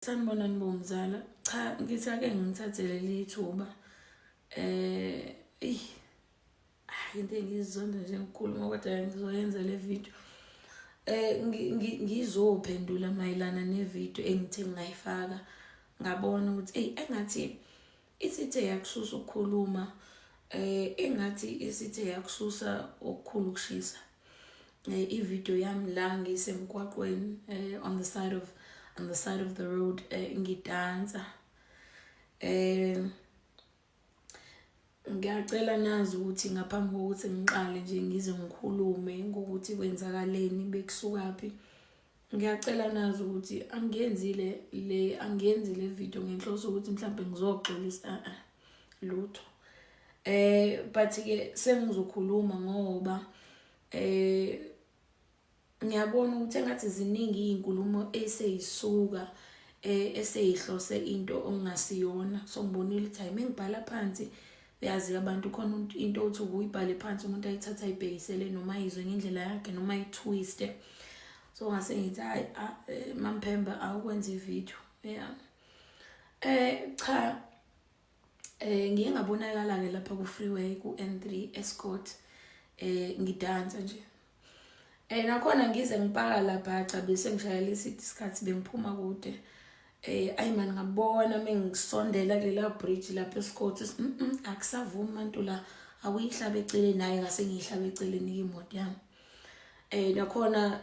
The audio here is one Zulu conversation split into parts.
Sanibonani bomzala. Cha, ngithi ake ngithathe leli thuba. Eyi, hayi, into engizonda nje ngikhuluma, kodwa ngizoyenza le video. Ngizophendula mayelana ne-video engithe ngayifaka, ngabona ukuthi eyi, engathi isithe yakususa ukukhuluma, engathi isithe yakususa okukhulu ukushisa. I-video yami la ngisemgwaqweni, on the side of the road, ngidansa. Ngiyacela nazi ukuthi ngaphambi kokuthi ngiqale nje ngize ngikhulume ngokuthi kwenzakaleni, bekusukaphi, ngiyacela nazi ukuthi angiyenzi le video ngenhloso ukuthi mhlambe ngizoxolisa, lutho. But ke sengizokhuluma ngoba ngiyabona ukuthi engathi ziningi izinkulumo eseyisuka eseyihlose into okungasiyona. So ngibonile ukuthi hayi, mengibhala phansi, uyazi abantu khona into othi ukuyibhale phansi, umuntu ayithatha ayibhekisele noma ayizwe ngendlela yakhe noma ayi-twiste. So ngase ngithi hayi, Mamphemba, awukwenza i-video. Yeah, cha, ngiye ngabonakala ke lapha ku freeway ku N3 Estcourt, ngidansa nje. Nakhona ngize ngipaka lapha, cha, bese ngishayela isikhathi, bengiphuma kude. Ayi man, ngabona mengisondela kulela bridge lapha eScott, akusavumi abantu la, awuyihlabe eceleni. Naye ngase ngiyihlabe eceleni imoto yami. Nakhona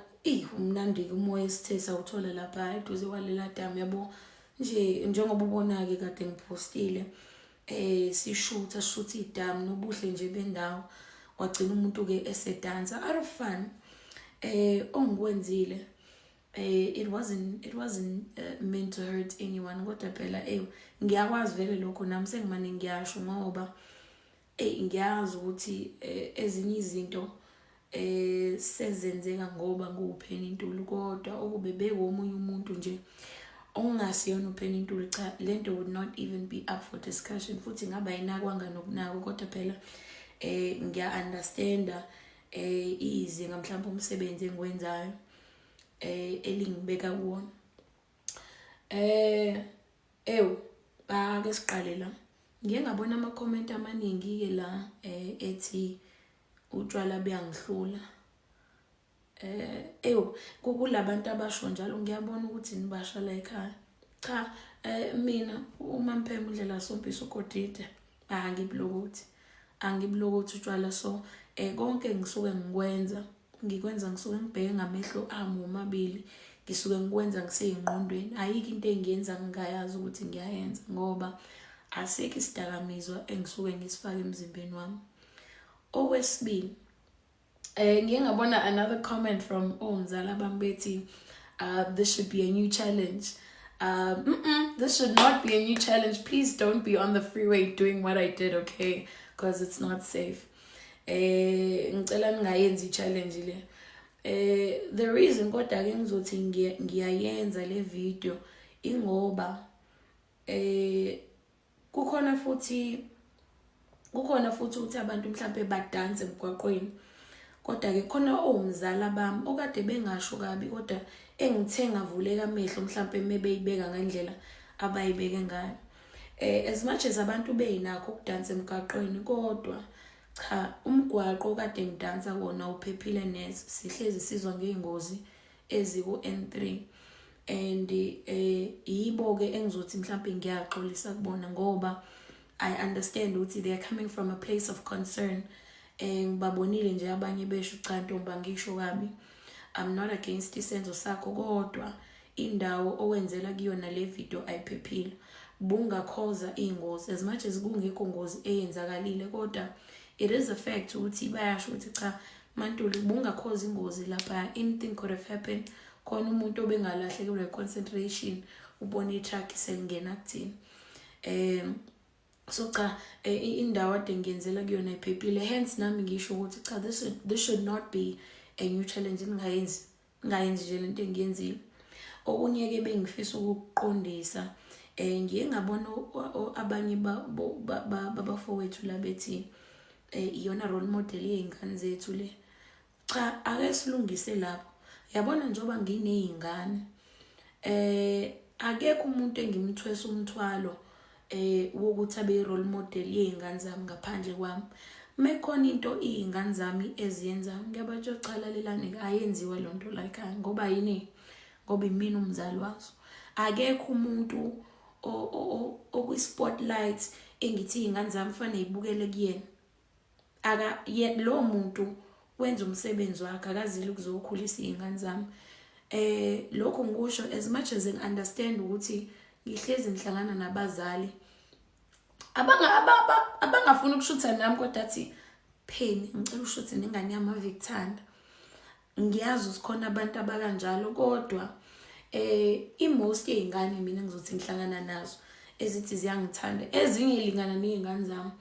umnandi umoya esithe sawuthola lapha eduze kwalela dam, yabo nje, njengoba ubona ke kade ngiphostile, sishutha sishutha idamu nobuhle nje bendawo, kwagcina umuntu ke esedansa out of fun. Ongikwenzile, it wasn't meant to hurt anyone, kodwa phela ngiyakwazi vele lokho nami sengimane ngiyasho ngoba ngiyazi ukuthi ezinye izinto sezenzeka ngoba nguPenny Ntuli, kodwa ukube bekuwomunye umuntu nje okungasiyona uPenny Ntuli, cha, lento would not even be up for discussion, futhi ngabe ayinakwanga nokunakwa. Kodwa phela ngiya-understanda izinga mhlawumbe umsebenzi engiwenzayo elingibeka kuwona. Ewu, ake siqale la. Ngiye ngabona ama-comment amaningi-ke la ethi utshwala buyangihlula. Ewu, kulabantu abasho njalo ngiyabona ukuthi nibasha la ekhaya. Cha, mina uMamphemba uNdlela Sompisi uGodide, angibulokothi. Angibulokothi utshwala, so konke ngisuke ngikwenza, ngikwenza ngisuke ngibheke ngamehlo ami womabili, ngisuke ngikwenza ngiseyingqondweni. Ayikho into engiyenza ngingayazi ukuthi ngiyayenza, ngoba asikho isidakamizwa engisuke ngisifake emzimbeni wami. Okwesibili, ngiye ngabona another comment from omzala bami bethi this should be a new challenge. This should not be a new challenge. Please don't be on the freeway doing what I did, okay? Because it's not safe. Ngicela ningayenzi i-challenge le. The reason kodwa ke ngizothi ngiyayenza le video ingoba kukhona futhi ukuthi abantu mhlambe badanse emgwaqweni, kodwa ke khona omzala bami okade bengasho kabi, kodwa engithe ngavuleka amehlo mhlambe mebeyibeka ngendlela abayibeke ngayo. As much as abantu benakho ukudansa emgwaqweni, kodwa cha, umgwaqo kade ngidansa wona uphephile neze. Sihlezi sizwa ngey'ngozi eziku-N3 and yibo ke engizothi mhlawumbe ngiyaxolisa kubona, ngoba I understand ukuthi they are coming from a place of concern. Ngibabonile nje abanye besho, "Cha ntombi, angisho kabi, I'm not against isenzo sakho, kodwa indawo owenzela kuyona le video ayiphephile, bungakhoza iy'ngozi." As much as kungekho ngozi eyenzakalile, kodwa it is a fact ukuthi bayasho ukuthi cha MaNtuli, bungakhoza ingozi lapha, anything could have happened. Khona umuntu obengalahlekelwa i-concentration, ubone i-truck selingena kuthina. So cha, indawo ade ngiyenzela kuyona iphephile, hence nami ngisho ukuthi cha, this should not be a new challenge. Ningayenzi, ningayenzi nje lento engiyenzile. Okunye-ke bengifisa ukukuqondisa, ngiye ngabona abanye babafowethu la bethi iyona role model yey'ngane zethu le. Cha, ake silungise lapho. Yabona, njengoba nginey'ngane, Akekho umuntu engimthwesa umthwalo wokuthi abe role model yey'ngane zami ngaphandle kwami. Mekhona into iy'ngane zami eziyenzayo, ngiyabatshela, cha, lalelani, ayenziwa loo nto la ekhaya. Ngoba yini? Ngoba imina umzali wazo. Akekho umuntu okwi-spotlight engithi iy'ngane zami fanele y'bukele kuyena. Aka lowo muntu wenza umsebenzi wakhe, akazile ukuzokhulisa iy'ngane zami. Lokho ngikusho as much as ngi-understand ukuthi ngihlezi ngihlangana nabazali abangafuni ukushutha nami, kodwa athi, "Pheni, ngicela ushuthe nengane yami, ave ikuthanda." Ngiyazi ukuthi khona abantu abakanjalo, kodwa i-most yey'ngane mina ngizothi ngihlangana nazo ezithi ziyangithanda, ezinye lingana ney'ngane zami,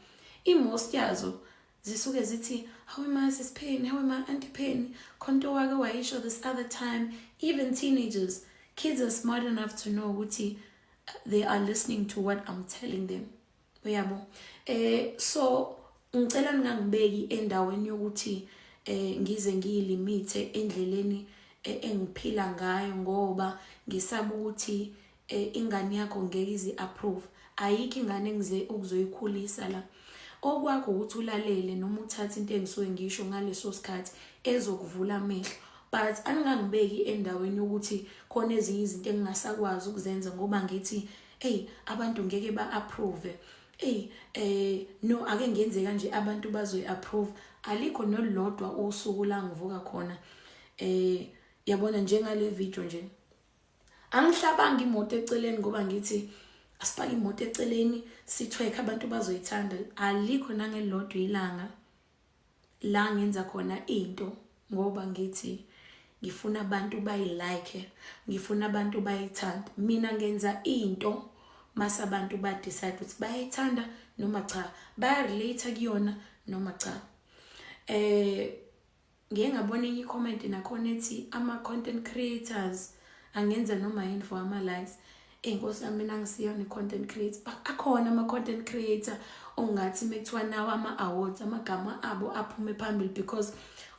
i-most yazo zisuke zithi, "Hawe ma, Sis Penny, hawe ma, Auntie Penny, khonto wake wayisho this other time." Even teenagers, kids are smart enough to know ukuthi they are listening to what I'm telling them, uyabo. So ngicela ningangibeki endaweni yokuthi ngize ngiyilimithe endleleni engiphila ngayo ngoba ngisaba ukuthi ingane yakho ngeke ize approve. Ayikho ingane engize ukuzoyikhulisa la. Okwakho ukuthi ulalele noma uthathe into engisuke ngisho ngaleso sikhathi ezokuvula amehlo, but aningangibeki endaweni yokuthi khona ezinye izinto engingasakwazi ukuzenza ngoba ngithi, "Hey, abantu ngeke ba-approve. Hey, no, ake ngenze kanje, abantu bazoyi-approve." Alikho nolulodwa usuku la ngivuka khona, yabona, njengale video nje, angihlabanga imoto eceleni ngoba ngithi asipake imoto eceleni sithwekhe, abantu bazoyithanda. Alikho nangelilodwa ilanga la ngenza khona into ngoba ngithi ngifuna abantu bayilike, ngifuna abantu bayithande. Mina ngenza into mase abantu ba-decide ukuthi bayayithanda noma cha, baya-relate kuyona noma cha. Ngike ngabona enye i-comment nakhona ethi ama-content creators angenza noma yini for ama-likes. Eyi Nkosi yami, mina angisiyona i-content creator. Akhona ama-content creator ongathi mekuthiwa nawo ama-awards, amagama abo aphume phambili because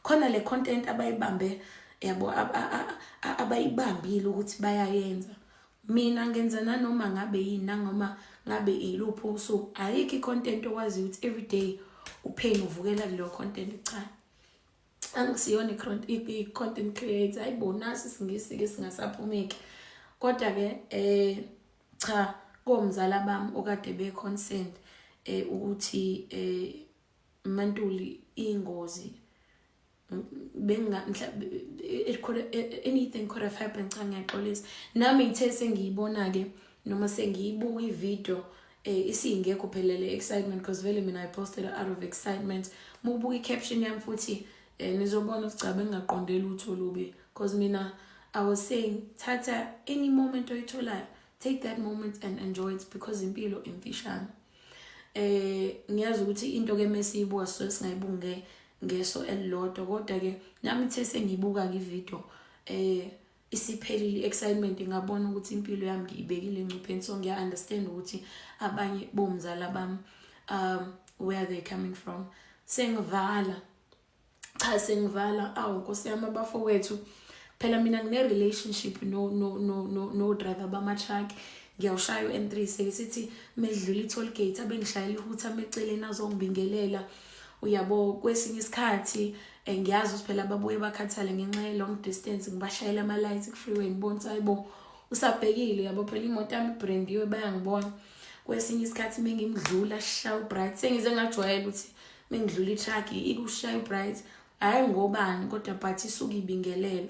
khona le content abayibambe, yabo, abayibambile ukuthi bayayenza. Mina ngenza nanoma ngabe yini, nangoma ngabe iluphi usuku. Ayikho i-content okwaziyo ukuthi everyday uPenny uvukela kuleyo content. Cha, angisiyona i-content creator. Hayibo, nasi isingisi-ke singasaphumeki. Kodwa-ke cha, komzala bami okade be-concerned ukuthi Mantuli ingozi benga it could anything could have happened. Cha, ngiyaxolisa. Nami ngithe sengiyibona ke noma sengiyibuka ivideo, isingekho phelele excitement, because vele mina I posted out of excitement. Mubuka i-caption yami futhi, nizobona ukuthi cha, bengingaqonde lutho lubi, because mina I was saying thatha any moment oyitholayo, take that moment and enjoy it, because impilo imfishane. Ngiyazi ukuthi into ke mesiyibuka so singayibuki ngeso elilodwa, kodwa ke nami ithe sengiyibuka ke ivideo isiphelile excitement, ngabona ukuthi impilo yami ngiyibekile engcupheni. So ngiya understand ukuthi abanye bomzala bami, where they coming from. Sengivala, cha, sengivala. Awu Nkosi yami, abafowethu, phela mina ngine relationship no driver bama truck. Ngiyawushaya u-N3, seke sithi medlula i-toll gate abengishayela ihutha eceleni azongibingelela, uyabo. Kwesinye isikhathi, ngiyazi ukuthi phela babuye bakhathale ngenxa ye-long distance, ngibashayela ama-lights ku-freeway, ngibona ukuthi hayibo, usabhekile, yabo. Phela imoto yami ibrandiwe, bayangibona. Kwesinye isikhathi mengimdlula shaya ubright, sengize ngajwayela ukuthi mengidlula i-truck ikushaya ubright, hhayi ngobani kodwa, but isuke ibingelela,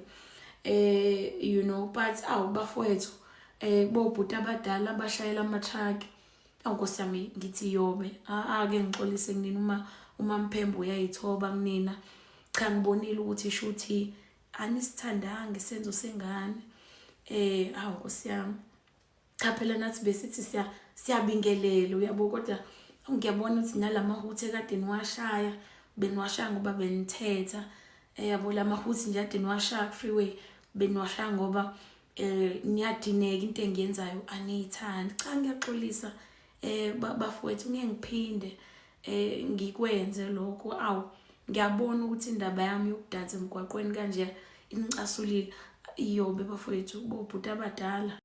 but awu bafowethu, bobhuti abadala abashayela ama-truck, awu Nkosi yami, ngithi yobe ake ngixolise kunina. Uma Mphembe uyayithoba kunina. Cha, ngibonile ukuthi shuthi anisithandanga isenzo sengane. Awu Nkosi yami, cha, phela nathi besithi siyabingelela, uyabo, kodwa ngiyabona ukuthi nalamahutha ekade niwashaya, beniwashaya ngoba benithetha, yabo. Lamahuthi nje ade niwashaya ku-freeway, beniwashaya ngoba niyadineka, into engiyenzayo aniyithandi. Cha, ngiyaxolisa, bafowethu, ngeke ngiphinde ngikwenze lokho. Awu, ngiyabona ukuthi indaba yami yokudansa emgwaqweni kanje inicasulile. Iyobe bafowethu, bobhuti abadala.